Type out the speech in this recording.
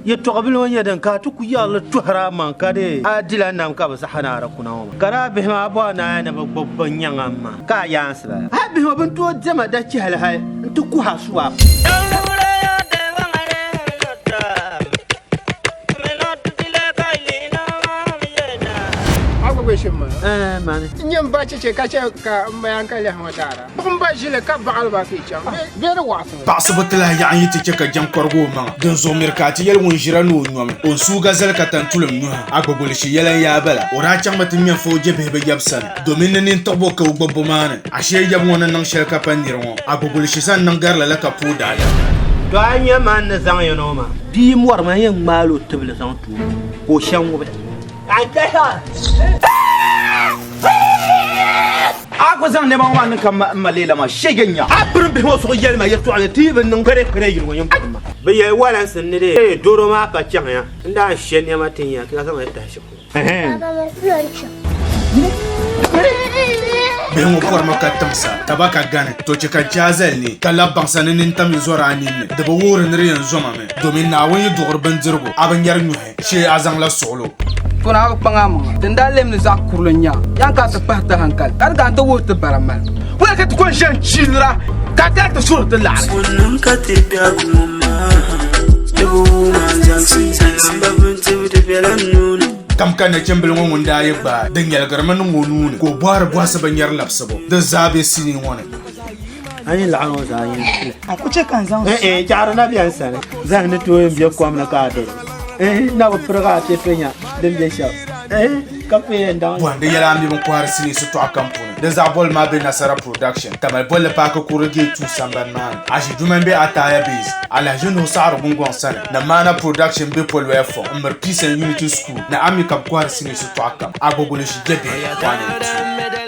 Yɛtɔɣ bili ŋɔ nyɛ din ka a ti ku yaɣi li tɔhiri a maŋ ka di a dila nam ka bi saɣi ni a di kuna ŋɔ maa. Ka daa bihi maa bɔhi naaya ni bɛ gbubi bɛ nyaŋa maa ka a yaansi bala. Hal bihi ŋɔ bɛ ni tooi diɛma dachihili hal nti kuhi a suwa. A gbubi shim maa? Mani. N nyɛ m ba cheche ka chɛ ka m ba yan ka lɛhi ŋɔ daara. Kpuɣim ba ʒili ka baɣili ba ka yi chaŋ bee di waɣisimi. Paɣisibu ti lahi yaɣi n-yi ti chɛ ka jɛŋkɔrigu o maŋa. Dinzuɣu miri ka a ti yɛli ŋun ʒira ni o nyomi, o ni suui ga zali ka tantulim nyuhi. Agbagolishi yɛla n-yaa bala. O daa chaŋmi ti ŋme n-fa o jɛbihi bɛ yab sani, domin ni nintiɣibo ka o gbibbu maa ni. Ashee yab ŋɔ ni niŋ shɛli ka pa niri ŋɔ, Agbagolishi sa n-niŋ gari lala ka pooi daadam. To a nya man ni zaŋ yino maa bia yi mɔri maa yɛn ŋmaal o tibili zaŋ ti o ka o shɛm ŋubi. A ku zaŋ nɛma ŋɔ maa niŋ ka m ma leela maa shege nya. A pirim bihi ŋɔ zuɣu yɛli ma yɛltɔɣa ni ti yi bi niŋ kpɛrɛkpɛrɛ yili ŋɔ nyin pirim ma. Bɛ yɛli walansi ni dee doro maa pa chaŋ ya n daa n-she nɛma tin ya ka zaŋ li tahi shikuru. Bihi ŋɔ pɔrimi ka timsa ka ba ka gani to chɛ ka n chɛ a zali ni ka lab baŋsa ni nintam yi zɔri a ninni. Di bi wuhiri ni di yɛn zoma mi domin Naawuni yi duɣiri bindirigu a bi nyari nyuhi. Shee a zaŋla suɣulo. Tɔna a bi kpaŋ a maŋa. Din daa lem ni zaɣ kurili n-nya yan ka a ti kpahi ti hankali ka di gaa nti wuhi ti bara mali. Wula ka ti kɔŋ ʒe n-chiinira ka gari ti suhuri ti laɣiri? Ŋun niŋ ka ti biɛhigu ŋɔ maa, di bi wuhi ma zaŋsim Ba bini tibidi bela n nuu ni. Kam ka nachimbili ŋɔ ŋun daa yi gbaai di nyɛligirimi niŋ o nuu ni ka o bɔhiri bɔhisi binyɛri labisibu di zaa be sinii ŋɔ ni. A yi laɣim o zaa yin pili. A ku chɛ ka n zaŋ Eh eh, chaɣiri na bɛ n sani. Zahim ni tooi n-be kom ni ka a doli. Eh, na bi pirigi a piɛpiɛnya din be shɛm. Eh, ka pun yɛn daŋ. Bɔhindi yɛla a mi bin kɔhiri sinii sitɔɣu kam puuni. Di zaɣ boli maa be Nasara Production, Tamale bolli paaki kurili gate 2 sambani maa ni. Aʒi Juma m-be Ataya Base, Alahiʒi Nuhu Saɣiri Gungɔŋ sani, ni Maana Production be Polwaya Fɔŋ m-miri Peace and Unity School ni a mi ka bɛ kɔhiri sinii sitɔɣu kam. Agogo ni ʒi jɛbihi 1 and 2.